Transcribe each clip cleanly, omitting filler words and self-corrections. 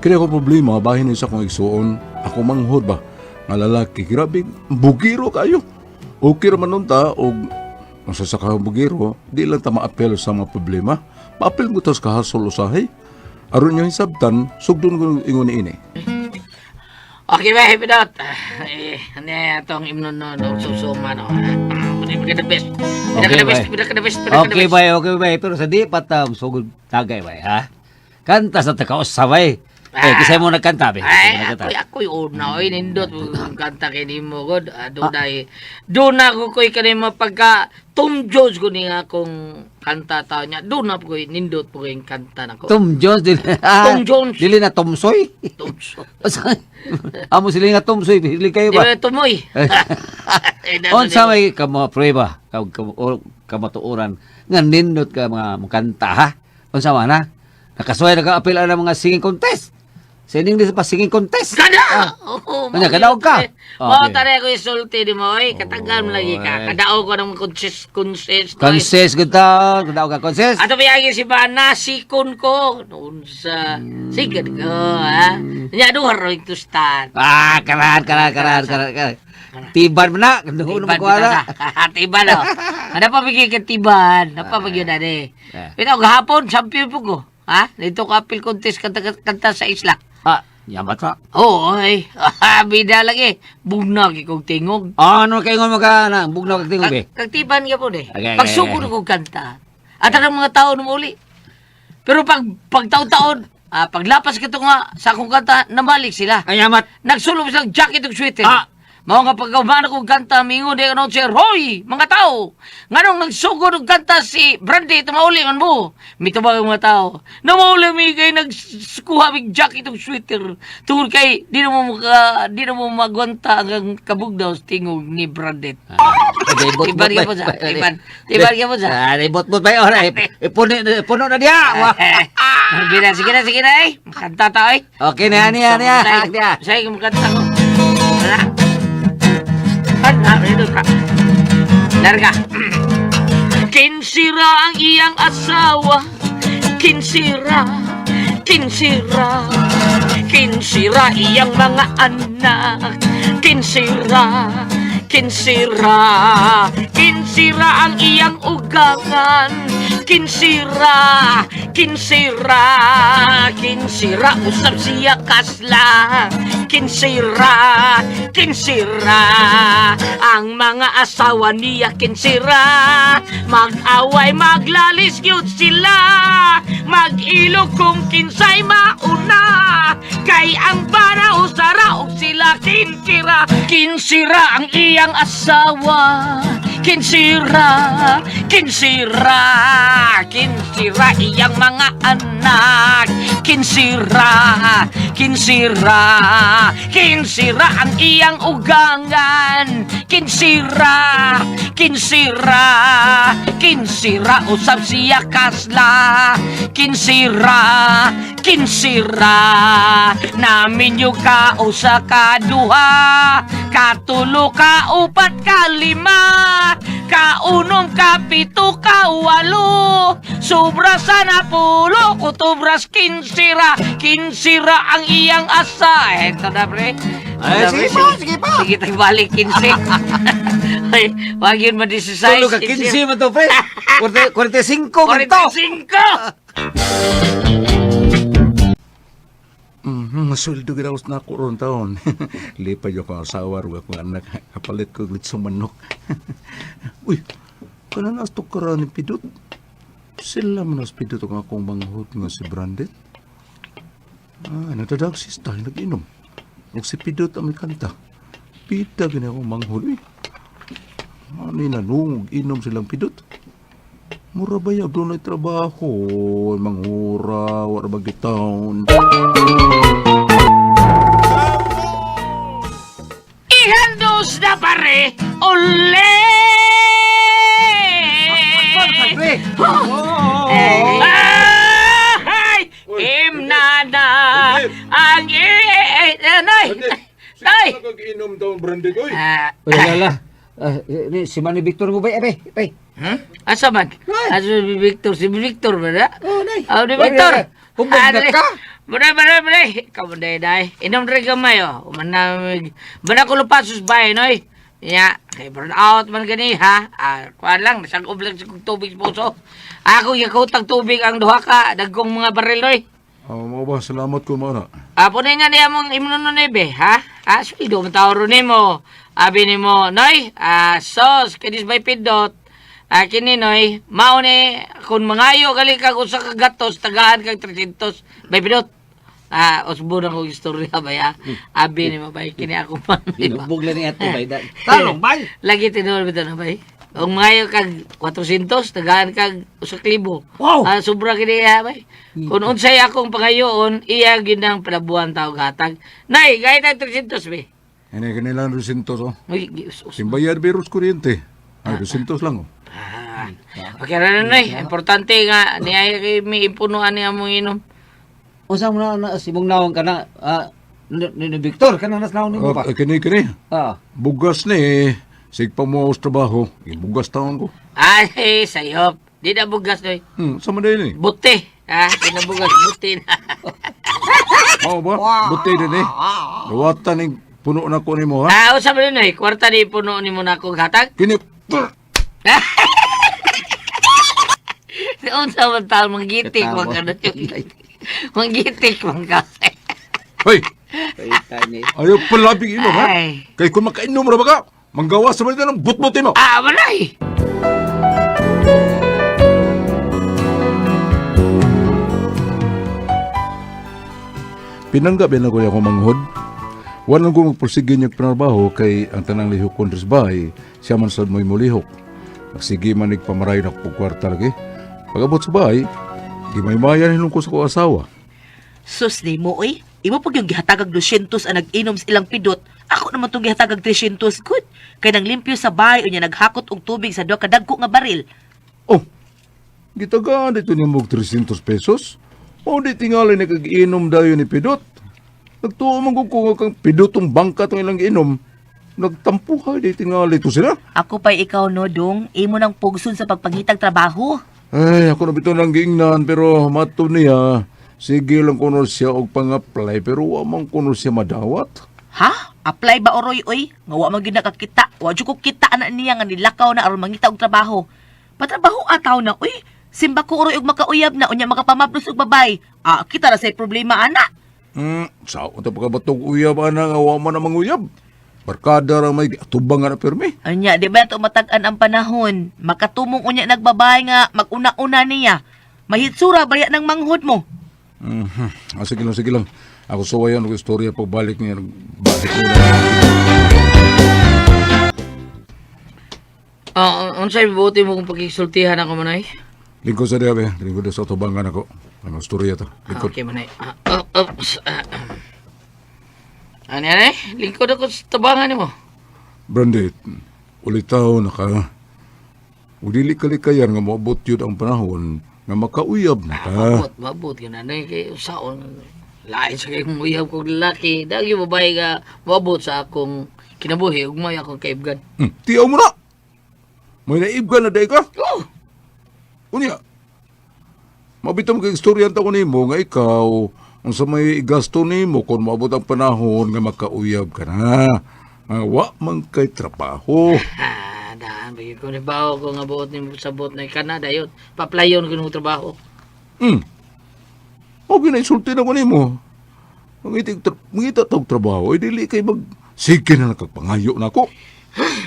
Kini ako problema, bahin ni sa akong igsuon, ako manghod ba? Nga lalaki, grabe, bugiro kayo. Okay ra man nun ta, og ang sa ka bugiro, di lang ta maapel sa mga problema. Maapel mo ta sa kahasol usahay. Aron niyo hisabtan, sugdon ko ingon ni ini. Okay ba, happy dot? Eh, ano yan itong imno no, no, susuma no. Pinaka the best. Pinaka Okay, the best, bay. pinaka the best, pinaka the Okay best. bay, okay bay. Pero sa di patam sugod tagay bay, ha? Kanta sa takaos bay. Eh, kisay mo nagkanta bay. Ay, Kisay mo nagkanta. ako'y, ako'y una, oy, nindot, ang kanta kay nimo, god. Ah, dunay, doon ako ko'y kanimo pagka Tom Jones ko ni nga akong kanta tao niya. Doon na ko'y nindot po ko'y kanta nako. Tom Jones dili. Tom Jones. Dili na Tom Soy. Tom Jones. Amo sila nga Tom Soy, dili kayo Di ba? ba tumoy? Eh, Unsa may kamo prueba ka o kamatuoran nga nindot ka mga mukanta ha? Unsa man ha? Nakasuway na ka apil ang mga singing contest. Sa English pa singing contest. Kada! Oo, Ano, kadaog ka? Oo, Okay. tara ko isulti ni mo, oy. Katagal mo lagi ka. Oy. Kadaog ko ng consist, consist. oy. Consist gud ta, kadaog ka consist. Ato piyagi si Bana, sikon ko. Noon sa... Sikon ko, ha? Nya, duha ro yung tustan. Ah, karan karan karan karan karan. Tiban man na, kung Tiban mo ko kita sa. Tiban, oh. Ano pa bigay ka tiban? Ano pa bigay na ni? Eh. Pero gahapon, champion po ko. Ha? Dito ka apil contest kanta, kanta sa isla. Ah, yamat ka. Oo, ay. Bida lagi. Bugnag ikong tingog. Ah, ano kay ngon maka na bugnaw kag tingog eh. Kagtiban ka po eh. Okay, okay, Pagsugod okay. ko kanta. At ang mga tao numuli. Pero pag pagtaon-taon, paglapas ka nga sa akong kanta, namalik sila. Ay yamat. Nagsulong silang jacket ug sweater. Ah! Mao nga pagkaumana kong kanta, mingon di announcer, Hoy, mga tao! Nganong nagsugod og kanta si Brandy, tumauli man mo. Mitubag ang mga tao. Namauli mi kay nagkuha mig jacket ug sweater. Tungod kay di na mo maka, di na mo magwanta ang kabugdaw sa tingog ni Brandy. Tiban ka po sa, tiban. Tiban ka po sa. Ah, bot-bot bay ora. Puno puno na diya. Wah. Bida, sige na, sige na eh. Makanta ta eh. Okay na niya niya. Niya. Sige, makanta ko. Wala. Ano, dito ka. Larga. Kinsira ang iyang asawa. Kinsira, kinsira. Kinsira iyang mga anak. Kinsira, kinsira. Kinsira ang iyang ugangan. Kinsira, kinsira. Kinsira usab siya kasla. Kinsira, kinsira. Ang mga asawa niya kinsira. Mag-away, maglalis gyud sila. Mag-ilog kung kinsay mauna. Kay ang bara usara og sila kinsira. Kinsira ang iyang asawa. Kinsira, kinsira, kinsira iyang mga anak. Kinsira, kinsira, kinsira ang iyang ugangan. Kinsira, kinsira, kinsira usab siya kasla. Kinsira, kinsira, namin yung kausa kaduha, katulo, kaupat, kalima, kaunom, kapito, kawalo, sobra sa napulo, kutubras, kinsira, kinsira ang iyang asa. Eto na, pre. Ay, Eto na, sige pre. pa, sige pa. Sige, tagbalik, 15. Ay, wag yun ma-decisize. Tulo ka 15 man to pre. 45 man to. 45! Sweldo gid ako na ako ron taon. Lipad yung akong asawa ro akong anak. Kapalit ko litsong manok. Uy, kana na asto ka ni Pidot. Sila man as Pidot ang akong manghod nga si Brandon. Ah, nagdadagsis tayo nag-inom. Ug si Pidot ang may kanta. Pita gini akong manghod eh. Ano na nung inom silang Pidot. Mura ba yaw doon ay trabaho, manghura, wala ba gitaon. Ihandos na pare! Ule! Pre. Ay! Noy! Nagag-inom daw brandy ko. Ah, Uy, lala. Ah, ni si Manny Victor mo bay, bay, bay. hmm? Asa man? Asa si Victor? Si Victor ba na? Oh, nay. Oh, ni Victor. Hubog na Ah, ka. Bray, bray, bray. Ikaw mo day, day. Inom rin gamay, oh. Umanamig. Bana ko lupasos bay, noy. Ya, kay burn out man gani, ha? Ah, kuan lang, nasag-ub lang sa kong tubig sa puso. Ako yakutang tubig ang duha ka, dagkong mga baril, noy. Oh, mo ba salamat ko mo na. Ah, punay nga niya mong imnononoy, ha? Ah, sweldo mo tao ron nimo. Abi nimo, noy, ah, sos, kinis may pindot. Ah, kini, noy, mao ni, kung mangayo gali kag usa ka gatos, tagaan kag 300, may pindot. Ah, usbo na kong istorya ba ya? Abi nimo bay, kini ako man. di ba? Hinubog lang ni ato bay. Talong bay. Lagi tinuod bitaw na bay. Kung mangayo kag 400, tagaan kag 1,000. Wow! Ah, sobra kini ha, bay. Kung unsay akong pangayoon, iya ginang palabuhan tao gatag. Nay, gaya tag 300 be. Ini kanilang 200 oh. Uy, us, us. Simbayad virus kuryente. Ay, 200 lang oh. Ah, okay ra na, nay. Importante nga niya kay may impunuan niya mong inom. Unsa mo na na si mong nawong kana ah, ni Victor kana nas nawong nimo pa. Oh, kini kini. Ah. Bugas ni eh. Sigpa mo sa trabaho. Bugas taon ko. Ay, sayop. Di na bugas noy. Sama din eh. Buti. Ah, di na bugas, buti na. Mao ba? Buti din eh. Dawatan ni puno na ko nimo ha. Ah, usa man noy, kwarta ni puno nimo na akong hatag. Kini Unsa man taon manggitik man ka na. Manggitik man ka. Hoy, Kay ni. ayaw palabing inom ha. Ay. Kay kung makainom ra ba ka, manggawa sa man ng butbuti mo. Ah, walay. Pinangga ba na ko akong manghod? Walang ko magpursige niyang panarbaho kay ang tanang lihok kon sa bahay, siya man sad mo'y mulihok. Nagsige man nagpamarayon ako pag kwarta lagi. Pag-abot sa bahay, gimaymayan hinong ko sa ko asawa. Sus ni mo oy, imo pag yung gihatagag 200 ang nag-inom sa ilang pidot. Ako naman tong gihatagag 300 good. Kay nang limpyo sa bahay unya naghakot og tubig sa duha ka dagko nga baril. Oh, gitagaan dito niya mog 300 pesos. O di tingali nagag-inom dayon ni Pidot. Nagtuo man ko kung kang Pidotong bangka tong ilang inom. Nagtampuhay di tingali to sila. Ako pa'y ikaw no dong, imo nang pugson sa pagpangitag trabaho. Ay, ako na bitaw nang giingnan pero mato niya. Sige lang kuno siya og pang-apply pero wa man kuno siya madawat. Ha? Apply ba oroy oy? Nga wa man gyud nakakita. Wa jud ko kita ana niya nga nilakaw na aron mangita og trabaho. Patrabaho ataw na oy. Simba ko oroy og makauyab na unya makapamablos og babay. Ah, kita ra say problema ana. Sao ta pagkabatog uyab ana nga wa man ang manguyab. Barkada ra may tubang nga na pirmi. Anya, di ba ito matag-an ang panahon? Makatumong unya nagbabay nga, maguna-una niya. Mahitsura, baya ng manghod mo. Mhm. Ah, sige lang, sige lang. Ako suwayan og istorya pagbalik niya. Balik ko na. Oh, unsay buti mo kung pagkisultihan ako manay? Lingkod sa diya, be. Lingkod sa tubangan ako. Ang istorya ta. Lingkod. Okay, manay. Ah, oh, oops. Ah, ah. Ano yan eh? Lingkod ako sa tabangan nimo. Brandy, ulitaw na ka. Ug dili kalikayan nga moabot yun ang panahon nga makauyab na ka. Mabot, mabot yun. Ano eh, kay usaon. Lain sa kayong uyab kong lalaki. Dagi babae nga mabot sa akong kinabuhi. Ug may akong kaibgan. Tiyaw mo na! May naibgan na day ka? Oh! Unya, mabito mo kay istorya ta ko nimo nga ikaw unsa may igasto nimo kung moabot ang panahon nga makauyab ka na. Nga wa man kay trabaho. Ah, daan. Bagay ko ni bawo ko nga buot nimo sa buot na ikana. Dayon, paplayon ko ng trabaho. O ginainsulti na ko nimo. Mangita tag trabaho, ay dili kay mag sige na nakagpangayo na ako.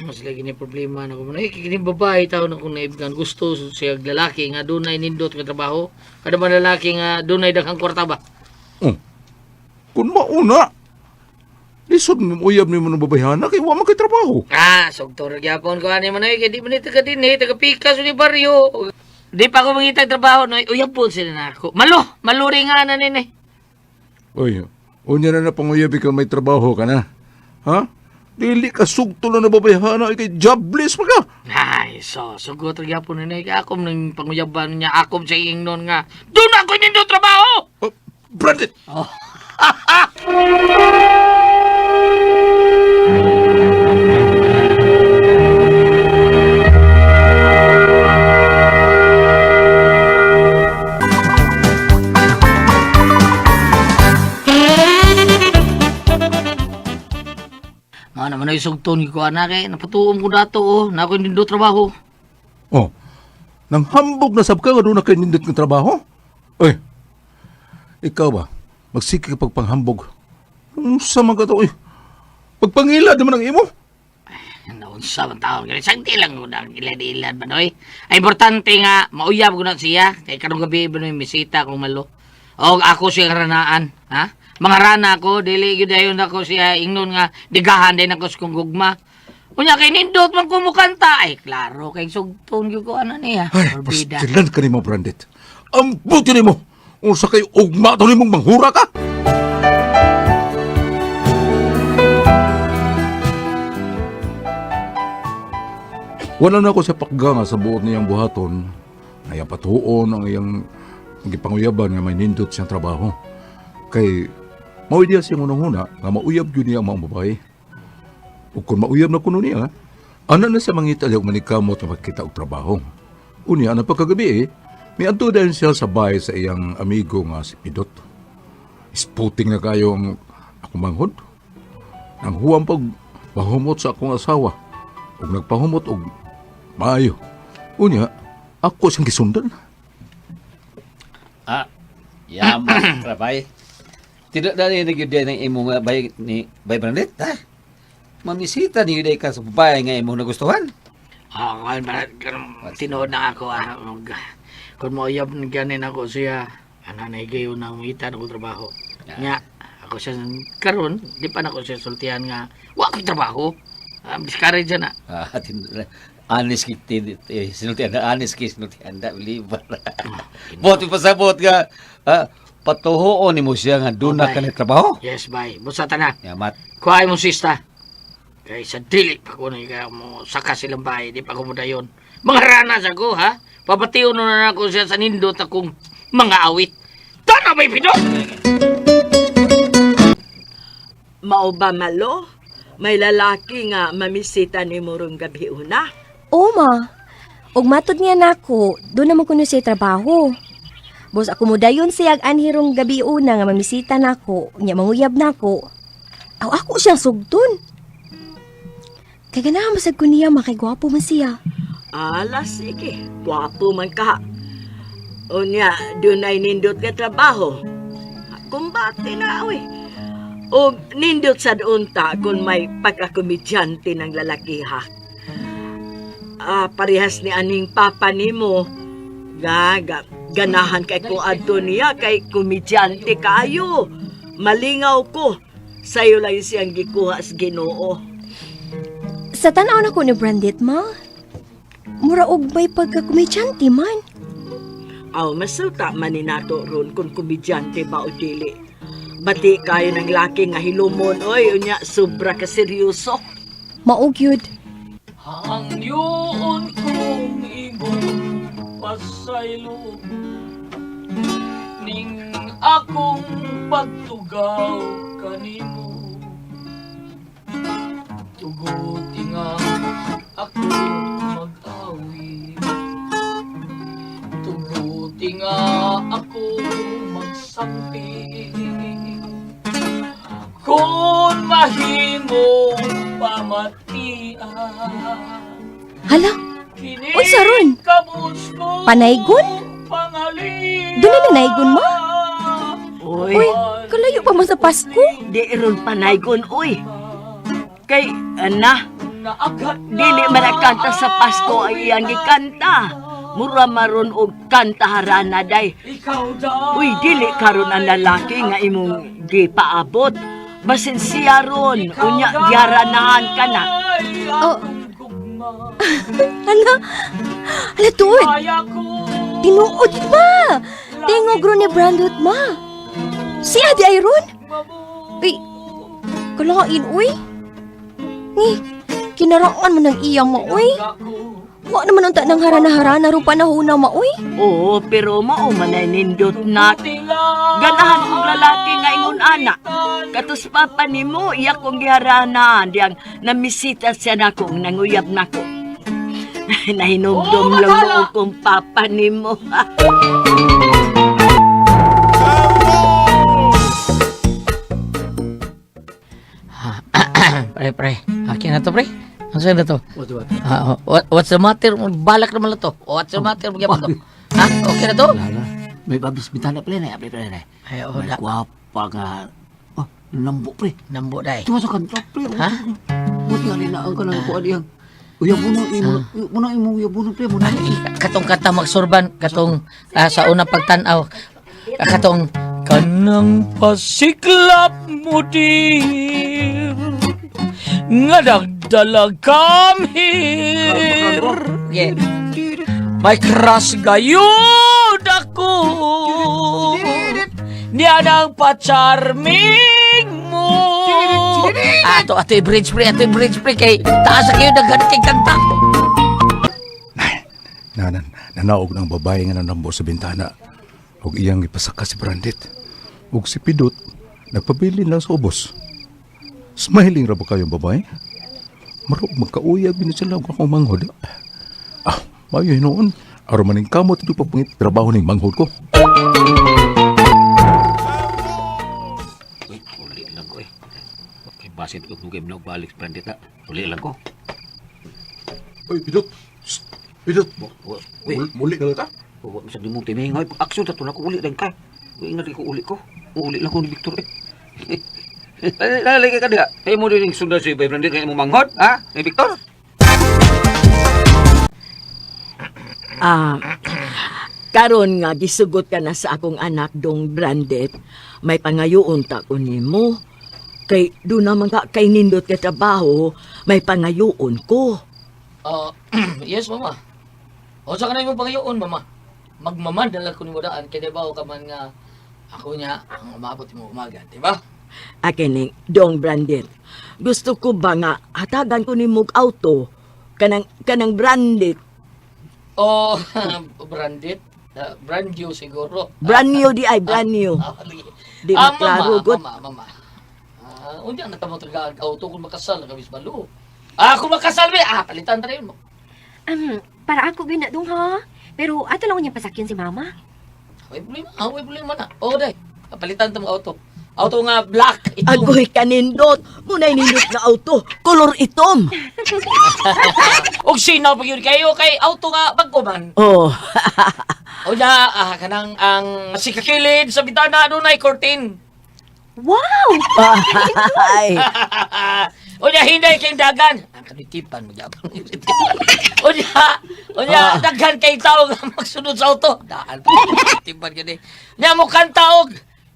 Mas lagi ni problema na ko man. Ay, kini babae tao na kung naibgan gusto siya lalaki nga dunay nindot nga trabaho. Kada man lalaki nga dunay daghang kwarta ba. Oh. Kung mauna, lisod mo uyab nimo ng babayhana kay wa man kay trabaho. Ah, sugto ra gyapon ko ani man ay kay di man ni taga dinhi, taga pikas ni baryo. Di pa ako mangita og trabaho no, uyab po sila na ako. Malo, maluri nga na nini. Oy, unya na na panguyab ikaw may trabaho ka na. Ha? Dili ka sugto na nababayhana ay kay jobless pa ka. Ay, so sugot ra gyapon nini kay akom nang panguyaban niya akom sa ingnon nga. Doon ako nindo trabaho. Oh, Brandon! Oh. Mao naman ay sugton ko ana kay napatuom ko dato oh, na ako nindo trabaho. Oh, nang hambog na sab ka nga doon na kay nindot ng trabaho? Oy, ikaw ba? Magsige ka pagpanghambog. Unsa man ka to, oy? Pagpangila naman ang imo. Naunsa man taon kay sagdi lang ko nang ilad-ilad man oy. Ay importante nga mauyab ko na siya kay karong gabi ba may misita kong malo. Og ako siya ranaan, ha? Mga rana ako dili gyud dayon ako siya ingnon nga digahan din ako sa kong gugma. Unya kay nindot man ko mukanta ay klaro kay sugton gyud ko ana niya. Ay, Orbida. pastilan ka nimo, Brandit. Ang buti nimo. Unsa kay ugma to nimong manghura ka? Wala na ako sa pakga nga sa buot niyang buhaton. Nga iyang patuon ang iyang gipanguyaban nga may nindot siyang trabaho. Kay mao diya siyang unang-una nga mauyab gyud niya ang maong babae. Ug kung mauyab na kuno niya, ana na siya mangita og manikamot nga makita og trabaho. Unya ana pagkagabi eh, miadto dayon siya sa bahay sa iyang amigo nga si Pidot. Isputing na kayo ang akong manghod. Ang huwang pag pahumot sa akong asawa. Ug nagpahumot og maayo. Unya, ako siyang gisundan. Ah, yaman trabay. Tidak dali na gyud ng imong bay ni bay Brandit, ha? Mamisita ni gyud ka sa babae nga imong nagustuhan. Ah, kan ba tinuod na ako ah. Mag, kung mauyab na ganin ako siya, ana na higayon na umita na trabaho. Nga, ako siya karon di pa na ako siya sultihan nga, wa ko'y trabaho. Discourage na. Ah, anis ki eh, sinultian na anis ki sinultian na libar. Bot pasabot nga ah, patuhoon nimo siya nga doon na Okay. ka ni trabaho. Yes, bye. Busa ta na. Yamat. Kuhay mo sista. Kay sa dili pa ko na kaya mo saka silang bahay, di pa ko mo dayon. Mga ranas ako, ha? Papatiyon na ako siya sa nindot akong mga awit. Tana may pidot! Mao ba malo? May lalaki nga mamisita ni Murong gabi una. Oo, ma. Ug matod niya nako, doon naman kuno siya trabaho. Bos ako mo dayon siya ag anhirong gabi una nga mamisita nako, nya manguyab nako. Aw ako siyang sugton. Kay ganahan masag ko niya ma kay gwapo man siya. Ala, sige. Gwapo man ka. Unya, dunay nindot nga trabaho. Kumbate na, uy. O nindot sa unta kung may pagkakomedyante ng lalaki, ha? Ah, parehas ni aning papa nimo. Gaga, ganahan kay ko adto niya kay komedyante kayo. Malingaw ko. Sayo lang siyang gikuha sa Ginoo. Sa tan-aw nako ni Brandit ma. Mura og may pagkakomedyante man. Aw, masulta man ni nato ron kung komedyante ba o dili. Bati kayo ng laki nga hilumon, oy, unya, sobra ka seryoso. Mao gyud. Hangyoon kong imong pasaylo ning akong pagtugaw kanimo tugot nga ako mag-awi tugot nga ako magsampi kung mahimong pamatian. Hala, unsa ron? Panaygon? Doon na nanaygon mo? Oy, Uy, kalayo pa man sa Pasko. di ron panaygon, oy. Kay, ana, dili man ang kanta sa Pasko ay iyang gikanta. Mura maron og kanta harana day. Uy, dili karon ang lalaki nga imong di paabot. Basin siya ron, unya giharanahan ka na. Oh. Hala, hala tuod. Tinuod ma. Tingog ron ni Brandot ma. Siya di ay ron. Uy, kalain uy. Ni, kinaraan mo ng iyang ma uy. Wa naman unta ng harana-harana ro panahon na ma uy. Oo, pero mao man ay nindot na. Ganahan kong lalaki nga ingon ana. Katos papa nimo, iya kong giharana diyang namisita siya nako, nanguyab nako. Nahinumdum lang mo kong papa nimo. Pre, pre. to, pre? Unsa na to? Ah, what's the matter? Balak naman lang to. What's the matter? Magyapon to. Ha? Okay na to? Wala. May babis bintana pala na, pre, pre, pre. Ay, oh, May na. gwapa nga. Oh, lambo pre. Nambo dai. Tuwa sa kanto pre. Ha? Buti nga nila ang kanang kuan iyang. Uyab mo na, imo na imo uyab mo na pre, mo na. Katong kanta magsurban, katong sa unang pagtan-aw, katong kanang pasiklap mo dear nga nagdala come here. Yeah. May crush gayud ako niya ng pa-charming mo. Ato, ato i-bridge pre, ato i-bridge pre kay taas sa kayo daghan kay kanta. Na, na, nanaog ng babae nga nanambo sa bintana. Ug iyang ipasaka si Brandit. Ug si Pidot, nagpabilin lang sa ubos. Smiling ra ba kayong babae? Marog magkauyab ni sila ug akong manghod. Ah, mayo hinuon. Aron maning kamot ito pagpangit trabaho ning manghod ko. Uy, uli lang ko eh. Kay basin ko kung game na balik branded na. Uli lang ko. Uy, Pidot! Shh! Pidot! Uy. Muli ka lang ta? Wa mo sa di mo timingoy. Aksyon ta to na ko uli lang kay. Uy, ingat ko uli ko. Uli lang ko ni Victor eh. Lalagay ka diha. Kay mo din sundan si Bay Branded kay mo manghod, ha? Ni Victor? Ah, karon nga gisugot ka na sa akong anak dong Branded, may pangayoon ta ko nimo. Kay do naman ka kay nindot ka trabaho, may pangayoon ko. Ah, yes, mama. O sa kanay mo pangayoon, mama. Magmaman dala ko nimo daan kay ba ka man nga ako niya ang umabot mo umaga, di ba? Akining dong Branded. Gusto ko ba nga hatagan ko nimo og auto kanang kanang branded, O branded, brand new siguro. Brand new di ay brand new. Ah, lagi. Di Ah, maklaro mama, gud. mama, mama. Ah, unya na tamo taga auto kung makasal na kami sa balo. Ah, kung makasal be, palitan ta rin mo. Para ako gyud na dong ha. Pero ato lang niya pasakyan si mama. Way problema, way problema na. O day, palitan ta mo auto. Auto nga black ito. Agoy kanindot, munay nindot nga auto, kolor itom. Og sinaw pag yun kayo kay auto nga bag-o man. Oh, O ya, kanang ang sikakilid sa bintana dunay curtain. Wow! ay. O ya, hinday kay dagan. Ang kanitipan mo gyapon. O ya, o ya, daghan kay tao nga magsunod sa auto. Daan pa tipan gani. Nya mo kanta og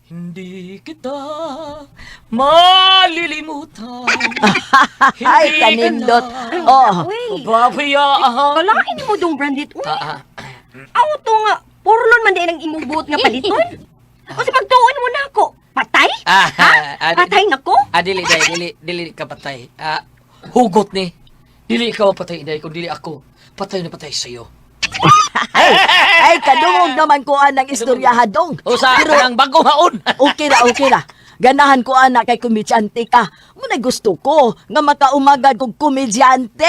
hindi kita malilimutan. Ay, kanindot. Oh, Uy, Pabayaan. kalain mo dong branded. Uy, Ah, ah. auto nga. Purlon man din ang imong buot nga paliton. O sa pagtuon mo na ako, patay? Ah, Ha? ah, Patay na ko? Ah, dili, dai, dili, dili ka patay. Ah, hugot ni. Dili ikaw ang patay, dai, kung dili ako, patay na patay sa'yo. ay kadungog naman ko anang istorya hadong. O sa Pero kanang bagong haon. okay ra, okay ra. Ganahan ko ana kay komedyante ka. Munay gusto ko nga makaumagad kog komedyante.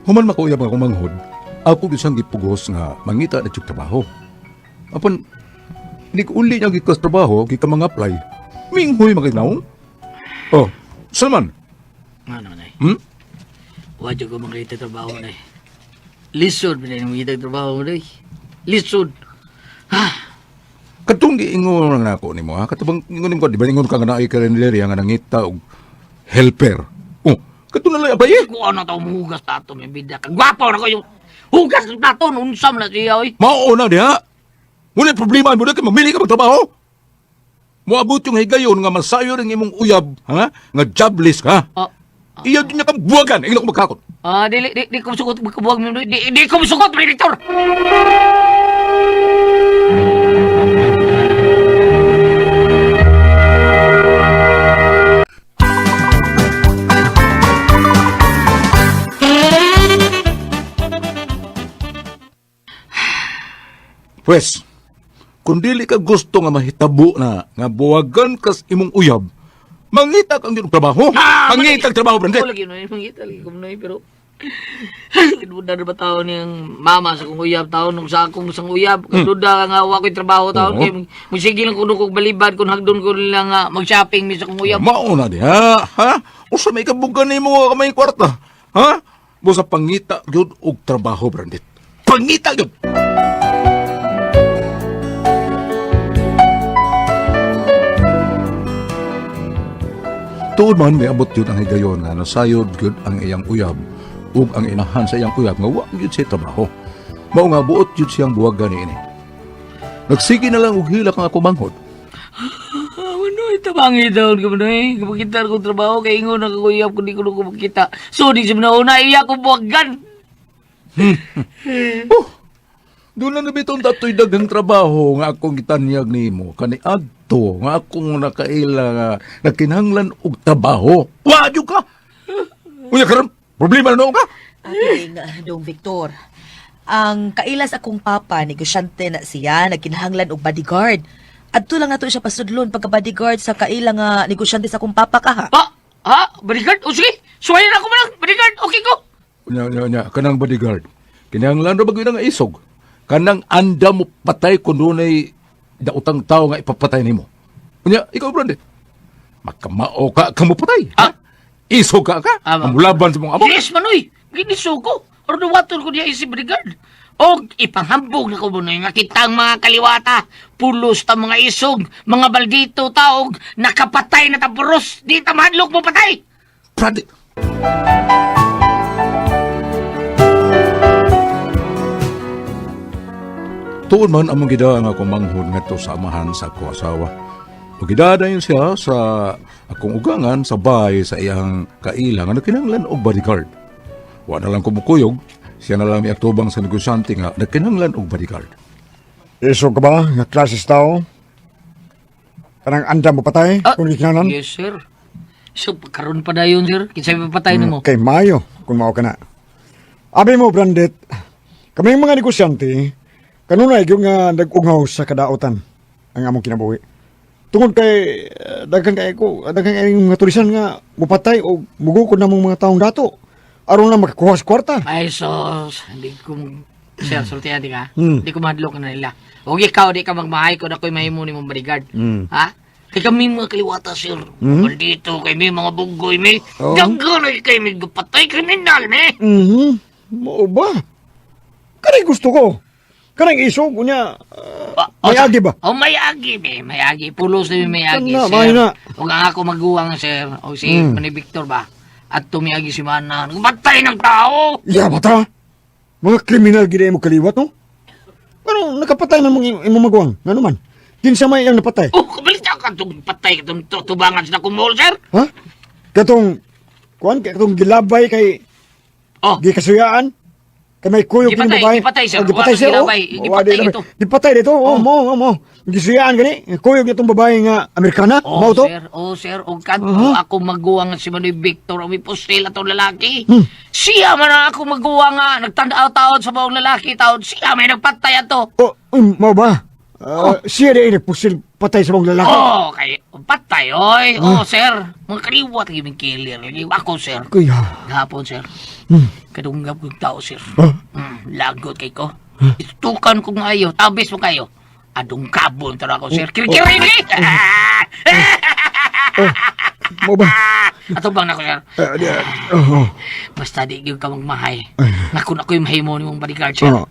Human makauyab nga akong manghod, ako gyud siyang gipugos nga mangita na jud trabaho. Apan nig-uli niya gikas trabaho, gikan mga apply. Minghoy makinaong. Oh, Salman. Ano na? Hmm? Wadyo ko makita trabaho na. Lisod ba na makita trabaho na? Lisod. Katong giingon lang nako nimo ha. Katong ingon nimo di ba ingon ka nga naay karinderya nga nangita og helper. Oh, katong na lang apply eh. Kung ano tao muhugas tato, may bida ka. Gwapo na ko yung hugas ng tato, unsam na siya, oy. Mao na diha. Wala problema mo na kay mamili ka magtrabaho. Moabot yung higayon nga masayo ring imong uyab, ha? Nga jobless ka. Ah, Iya din niya kang buwagan, ingin ako magkakot. ah, dili, di, di ko sukot, magkabuwag mo. Di, di ko sukot, Victor! Pwes, kung dili ka gusto nga mahitabo na nga buwagan kas imong uyab, mangita kang iyong trabaho. Ah, Mangita ang trabaho, Brande. Ako lagi, no, mangita lagi ko, no, pero Duda na ba taon niyang mama sa kong uyab taon nung sa akong sang uyab. Duda nga wa ko'y trabaho taon. Oo. Kay musigil lang kuno kog balibad kung hagdon ko nila nga mag-shopping mi sa kong uyab. Mauna diha, ha? Usa may kabugan nimo nga kamay kwarta, ha? Busa pangita gyud og trabaho, Brandit. Pangita gyud. Tuod man may abot gyud ang higayon nga nasayod gyud ang iyang uyab ug ang inahan sa iyang uyab nga wa gyud siya trabaho. Mao nga buot gyud siyang buwagan niini. Nagsige na lang og hilak ang ako manghod. Ah, Manoy, tabangi daw ka manoy. Kapagkita kong trabaho, kay ingon na kakuyab kung di ko nung kumakita. So, di siya na iya ko buwagan. Oh, doon na nabitong dato'y daghang trabaho nga akong gitanyag nimo kaniadto nga akong nakaila nga nagkinahanglan og trabaho. Wa jud ka. Unya karon problema na noon ka. Ating Dong Victor. Ang kailas akong papa, negosyante na siya, nagkinahanglan og bodyguard. Adto lang nato siya pasudlon pagka bodyguard sa kaila nga negosyante sa akong papa ka ha. Ha? Ha? Bodyguard? O sige, suwayan ako man lang. Bodyguard, okay ko. Unya unya unya kanang bodyguard. Kinahanglan ra ba gyud nga isog? Kanang anda mo patay kun dunay dautang tao nga ipapatay nimo. Unya ikaw brande. Makamao ka kamo patay. Ha? Isog ka ka. Ah, Ang laban sa mong amo. Yes, manoy. Giniso ko. Or duwaton ko niya isi bodyguard. Og ipanghambog na ko manoy nga kitang mga kaliwata, pulos ta mga isog, mga baldito taog, nakapatay na tapuros, di ta mahadlok mo patay. Brande. Tuon man among gida nga akong manghod ngadto sa amahan sa akong asawa. Ug gida dayon siya sa akong ugangan sa bahay sa iyang kaila nga nagkinahanglan og bodyguard. Wa na lang ko mukuyog, siya na lang miatubang sa negosyante nga nagkinahanglan og bodyguard. Iso ka ba nga klase sa tao? Kanang anda mo patay Ah, kung gikinanan? Yes, sir. So, karon pa dayon, sir. Kinsay papatay nimo? Kay Mayo, kung mao ka na. Abi mo, Brandit, kaming mga negosyante, kanunay yung nga nag-ungaw sa kadaotan ang among kinabuhi. Tungod kay daghan kay ko, daghan kay mga tulisan nga mupatay o mugukod na mong mga taong dato aron lang makakuha sa kwarta. Ay, sos. Hindi ko... Sir, sultihan di ka. Hmm. Hindi ko mahadlok na nila. Huwag ikaw, di ka magmahay kung ako'y mahimo ni mong bodyguard. Ha? Kay kami mga kaliwata, sir. Dito, kay may mga bunggoy, may. Oo. Daghan ay kay may gapatay kriminal, may. Mhm. Mao ba? Kanay gusto ko. Kanang isog unya may agi ba? Oh, may agi, may. May agi. Pulos na may agi, Kana, sir. may na. Huwag ang ako maguwang, sir. O si Manny Victor ba? At tumiagi si Mana. Batay ng tao! Ya bata. Mga kriminal gid mo kaliwat no? Ano nakapatay man mong imong maguwang? Ngano man? Kinsa may iyang napatay? Oh, kabalita ka itong patay ka itong tubangan sa kumol, sir. Ha? Katong kuan katong gilabay kay Oh, gikasuyaan? Kay may kuyog Gipatay, kini babae. gipatay, sir. Oh, gipatay Wa, sir. Oh. gilabay. Wa, Gipatay di- ito. Gipatay dito. Oh, mo mo. Gisuyaan gani. Kuyog itong babae nga Amerikana. Oh, Mao to? sir. Oh, sir. O kanto ako maguwang si Manoy Victor o may pustil atong lalaki. Siya man ang ako maguwang nga. Nagtanaw-taon sa buong lalaki taon. Siya may nagpatay ato. Oh, uy, mao ba? Ah, Siya di ay nagpusil patay sa mga lalaki. Oh, kay patay, oy. Oh, sir. Mga kaliwat yung killer. Ako, sir. Kuya. Gahapon, sir. Kadunggap kong tao, sir. Huh? Lagot kay ko. Itukan ko ngayo. Tabis mo kayo. Adong kabon tara ako, sir. Kiri-kiri! Mao ba? Ato bang nako, sir? Oh, oh. Basta di gyud ka magmahay. Naku na ko'y mahimo ni mong bodyguard, sir. Oh.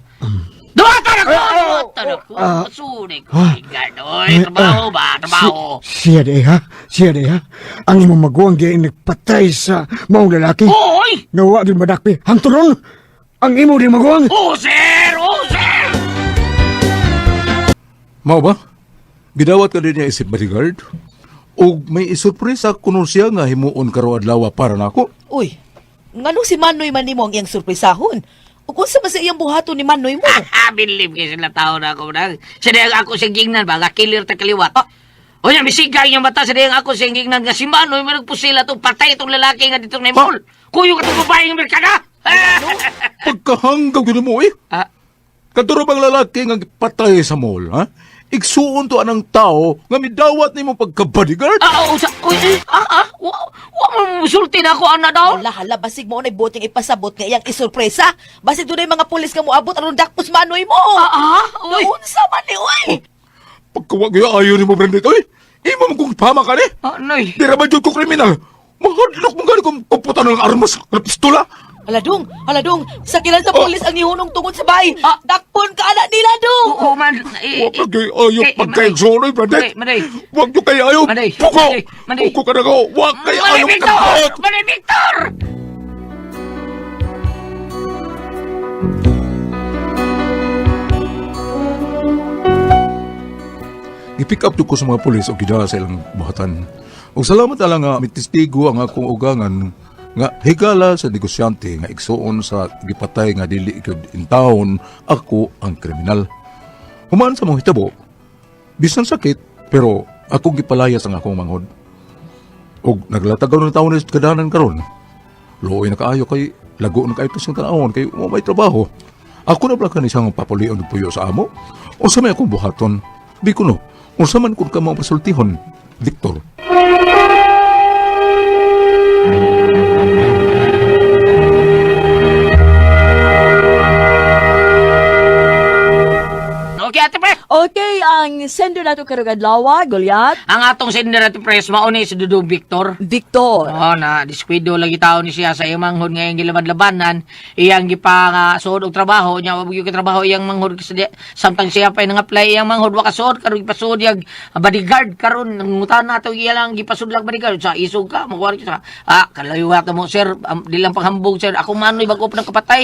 Duwatan ako! Duwatan ako! Suri ko, bodyguard. Oy, trabaho ba? Trabaho. Siya di ha? Siya di ha? Ang imong maguwang di ay nagpatay sa maong lalaki. Oy! Nga wa gyud madakpi. Hangturon! Ang imo di maguwang! Oh, sir! Oh, sir! Mao ba? Gidawat ka din niya isip bodyguard? Og may isurpresa kuno siya nga himuon karo adlaw para nako. Uy, nganong si Manoy man nimo ang iyang surpresahon? Ug unsa man sa iyang buhaton ni Manoy mo? Ah, believe kay sila tao na ako na. Sa diyang ako siyang gingnan ba? Kilir ta kaliwat. Ah. O yan, misigal yung mata sa diyang ako siyang gingnan nga si Manoy may nagpusila itong patay itong lalaki nga dito na mall. Kuyo ka itong babae ng Amerikana! Ah! Pagkahanggaw gyud mo eh. Ah, Kadto bang lalaki nga gipatay sa mall, ha? Igsuon to anang tao nga midawat nimo pagka-bodyguard? Ah, oh, sa, uy, uy, wa, wa mo musulti na ako, ana daw. Hala, hala, basig mo na buting ipasabot nga iyang isurpresa. Basig dunay mga pulis nga moabot aron dakpos manoy mo. Uy. Naunsa man ni oy. Pagkawag ayo nimo, Brandit, oy! Imo mo kong pama ka ni? Anoy. Di ra ba jud ko kriminal? Mahadlok mo gani kung kumputan ng armas ng pistola. Hala dong, hala dong, sakilan sa pulis ang nihunong tungod sa bay. Dakpon ka ana nila dong. Oo man. Eh, Wa pa kay ayo eh, pagkaigsoon, oy, Brandit. Maday, maday. Wag nyo kay ayo. Maday, Puko! maday, maday. Puko ka na ko. Wag kay Maday, ayo Victor! kagkaot! Maday, Victor! Gipick up ko sa mga pulis o gidala sa ilang buhatan. Og salamat na lang nga mitestigo ang akong ugangan nga higala sa negosyante nga igsuon sa gipatay nga dili gyud in town ako ang kriminal. Human sa mga hitabo, bisan sakit pero akong gipalayas ang akong manghod. Og naglatagaw na taon ni kadanan karon. Luoy na kaayo kay lago na kaayo sa tanawon kay wa may trabaho. Ako na pala kanisang papulion og puyo sa amo. Unsa may akong buhaton? Di ko no. Unsa man kun ka mo pasultihon, Victor? Okay, Ate Pre. Okay, ang sender nato karong adlaw, Goliath. Ang atong sender, Ate Pres, mauni si Dudong Victor. Victor. Oo, na diskwido lagi tao ni siya sa iyang manghod ngayong gilaban-labanan, iyang gipang suod og trabaho nya wa gyud trabaho iyang manghod kasi samtang siya pa nang-apply iyang manghod wa kasuod karon gipasuod yang bodyguard karon nangutan na to iya lang gipasudlag bodyguard sa isog ka magwari ka sa kalayo ka mo sir, di lang panghambog sir, ako manoy bago pa nagkapatay,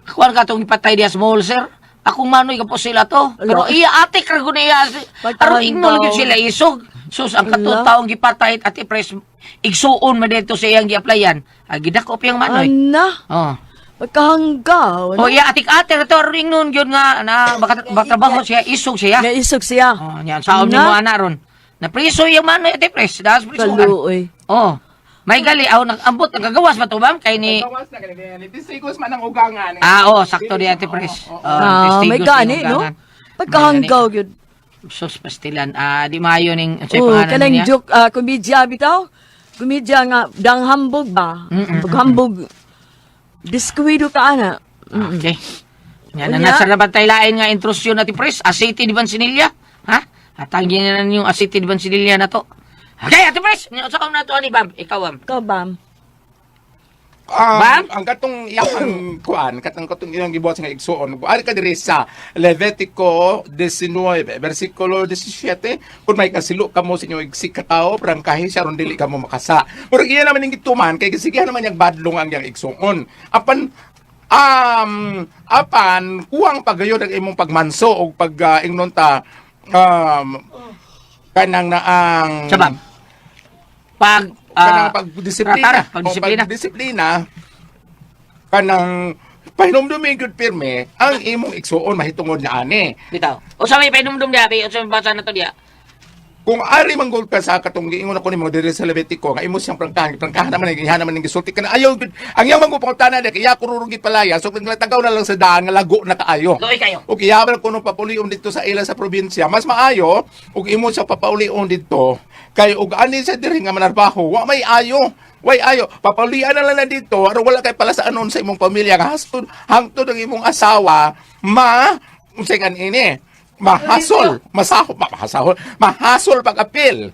kuan ka tong gipatay diya small sir, akong manoy ka sila to pero iya ate ra gud iya aron ingno lagi sila isog. Sus, ang katong taong gipatay, Ate Pres, igsuon man dito sa iyang gi-applyan. Ah, gidakop yung manoy. Ana, Oh. pagkahanggaw. Oh, iya atik ate to ring nun gyud nga na baka trabaho siya, isog siya. Naisog siya. Oh, yan saon Ana. nimo ana ron. Na priso yung manoy, Ate Pres, das priso. Kaluoy. Oh. May gali aw nag-ambot nagagawas ba to ma'am kay ni Gawas na ganyan. Tistigos man ang ugangan. Oh, sakto di, Ate Pres. Oh, Ah, may testigos gani, yung no? ugangan. Pagkahanggaw gyud. Sus pastilan. Ah, di maayo ning unsay Oh, pangalan kanang niya? joke, komedya bitaw. Komedya nga dang hambog ba? Paghambog. Diskuido ka ana. Okay. Yan na Unya. nasa laban tayo lain nga intrusyon natin, Pres. Asiti di Bansinilya. Ha? Atangin na ninyo Asiti di Bansinilya na to. Okay, Ate Pres. Sa na to ani Bam. Ikaw, Bam. Ikaw, Bam. Bam? Ang katong iyang kuan, katong katong iyang gibuhat nga igsuon. Ari ka diri sa Levitico 19, versikulo 17, kung may kasilo kamo sa inyong igsi katao, prangkahi siya aron dili kamo makasa. Murag iya naman ning gituman kay gisigihan naman yang badlong ang iyang igsuon. Apan apan kuwang pagayon ang imong pagmanso og pag ingnon ta kanang na ang Sa Bam. Pag kanang pagdisiplina. Tara, pagdisiplina. O pagdisiplina kanang pahinumdumi gyud pirme ang imong igsuon mahitungod na ani. Bitaw. O sa may painumdum diya, o sa may basa na to diya. Kung ari manggol ka sa katong giingon ako nimo diri sa Levitico nga imo siyang prangkahan, prangkahan naman iha naman ning gisulti ka na ayaw gyud. Ang iyang mangupangutana di kay kururong gipalaya so kung tagaw na lang sa daan nga lago na kaayo. Luoy kayo. Og iyaman kuno papulion dito sa ila sa probinsya, mas maayo og imo siya papaulion dito kay og ani sa diri nga manarbaho, wa may ayo. Way ayo, papaulian na lang na dito aron wala kay pala sa anon sa imong pamilya nga hastod hangtod ang imong asawa ma unsay kan ini mahasol, masahol, mahasol, mahasol pag-apil.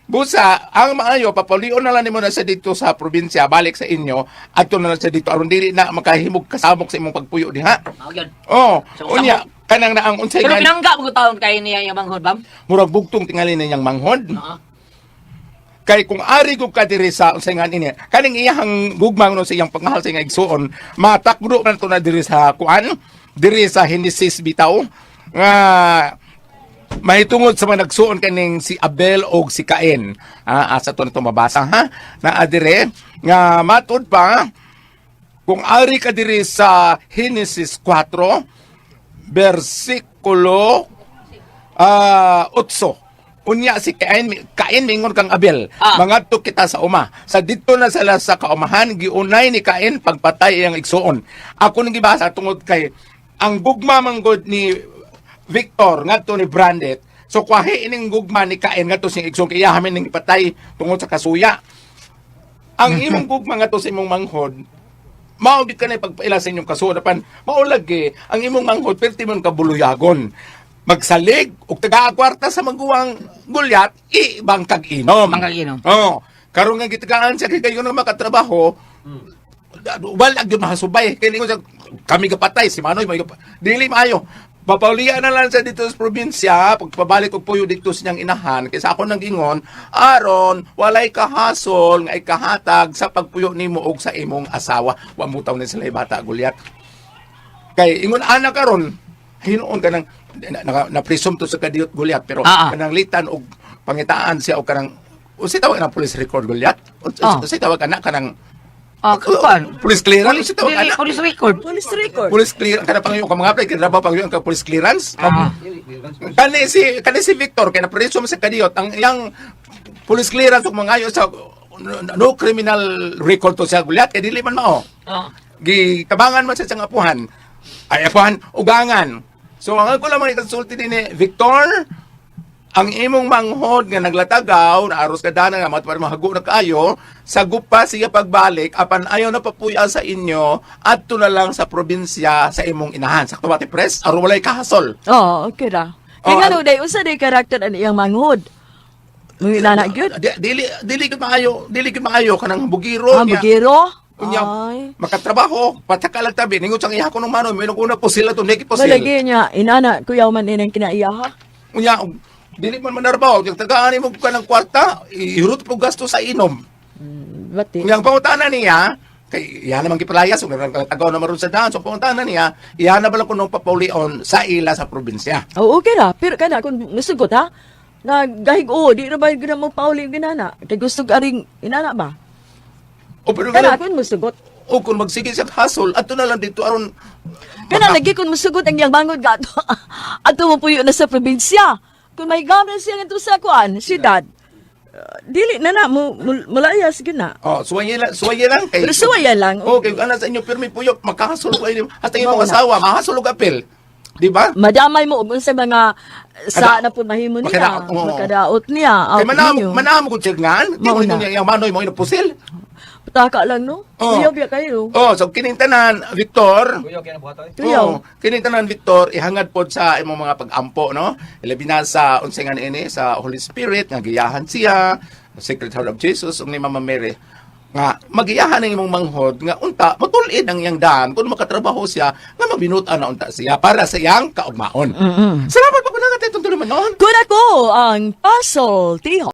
Busa, ang maayo, papulion na lang nimo na sa dito sa probinsya, balik sa inyo, adto na lang sa dito, aron dili na makahimog kasamok sa imong pagpuyo diha. Oh, yun. Oh, So, unya kanang naang unsay Pero nga pinangga mo taon kay niya yung manghod, Bam. murag bugtong tingali na niyang manghod. Oo. Kay kung ari gug ka diri sa unsay nga ini, kaning iyang gugma no sa iyang pagmahal sa iyang igsuon, matakdo man to na diri sa kuan, diri sa Genesis bitaw nga mahitungod sa mga nagsuon kaning si Abel og si Cain. Asa to na to mabasa ha? Naa dire nga matud pa kung ari ka diri sa Genesis 4 bersikulo 8. Unya si Cain, Cain mingon kang Abel, mangadto kita sa uma. Sa didto na sila sa kaumahan, giunay ni Cain pagpatay iyang igsuon. Ako nang gibasa tungod kay Ang gugma manggod ni Victor ngadto ni Brandit. So kwahi ining gugma ni Kain ngadto sing igsoon kay iya ning ipatay tungod sa kasuya. Ang imong gugma ngadto sa imong manghod, mao gid ka na pagpaila sa inyong kasuod apan mao lagi ang imong manghod perti man kabuluyagon. Magsalig og tagaa kwarta sa maguwang gulyat, ibangkag inom. Bangkag inom. Oo. Karon nga gitagaan siya kay kayo na makatrabaho, wala gyud mahasubay. Kay ningon siya, kami kapatay si Manoy may dili maayo. Papaulian na lang siya dito sa probinsya, pagpabalik og puyo dito sa niyang inahan, kaysa ako nang ingon, aron walay kahasol nga ikahatag sa pagpuyo nimo og sa imong asawa. Wa mo taw ni sila bata gulyat. Kay ingon ana karon, hinuon ka nang na, na, presume to sa kadiyot gulyat, pero kanang litan og pangitaan siya og kanang unsay tawag ng police record gulyat? Unsay tawag ana kanang Kuan. police clearance? Police, Unsay tawag dili, ana? police record. Police record. Police clearance kana pangayo ka mga apply kay trabaho pangayo ka police clearance. Kani si Victor kay na-presume sa kadiyot ang iyang police clearance ug mangayo sa no criminal record to siya gulyat kay dili man mao. Gitabangan man siya sa apuhan. Ay apuhan, ugangan. So ang ako lamang ikasulti din ni Victor, ang imong manghod nga naglatagaw na aros kadana nga matpar mahago na kaayo sagupa siya pagbalik apan ayaw na papuya sa inyo adto na lang sa probinsya sa imong inahan. Sakto ba ti pres? Aron walay kahasol. Oh, okay ra. Kay Oh, ngano day unsa day karakter ani iyang manghod? Mga inana gyud. Dili gyud maayo, dili gyud maayo kanang bugiro Ah, niya. bugiro. Unya, Ay. makatrabaho, pataka lang tabi. Ningon sang iya ko nung manoy, may una po sila to, neki po sila. Malagi niya inana kuyaw man inang kinaiya ha. Unya, og dili man manarbaho, yung tagaan mo ka ng kwarta, ihurot po gasto sa inom. Bati. Unya, ang pangutana niya, kay iya naman gipalayas, ug tagaw na maron sa daan. So pangutana niya, iya na bala kuno papaulion sa ila sa probinsya. Oh, okay ra. Pero kana kung musugot ha. Nagahig o, di ra ba gina mo pauli yung inana? Kay gusto ka ring inana ba? O pero Kana kana, kung musugot. o kung magsige siya hasol, adto na lang dito aron Kana lagi kung musugot ang iyang bangon gato. Ato mo puyo na sa probinsya. Kung may gamit siya ngadto sa kuan, siyudad. Dili na na mo mulayas gyud na. Oh, suwaye lang, suwaye lang kay. Pero suwayan lang. Oh, kay ana sa inyo pirmi puyo, makahasol ko ini. Hasta imong Mao na. asawa, mahasol og apel. Di ba? Madamay mo og unsa mga sa na pud mahimo niya, Makadaot, oo. makadaot niya. Kay Out manamo, ninyo. manamo ko tsagngan. Di Mao mo na. niya yang manoy mo ina pusil. Pataka lang no. Oo. Kuyaw biya kayo. Oh, so kining tanan, Victor. Kuyaw. Oh, kining tanan Victor, ihangad pod sa imong mga pag-ampo, no? Ilabi na sa unsay nga niini sa Holy Spirit nga giyahan siya, Sacred Heart of Jesus ug ni Mama Mary nga magiyahan ang imong manghod nga unta matul-id ang iyang daan kung makatrabaho siya nga mabinutan na unta siya para sa iyang kaugmaon. Salamat pa po na itong tulumanon. Kun ako ang Puzzle Tiho.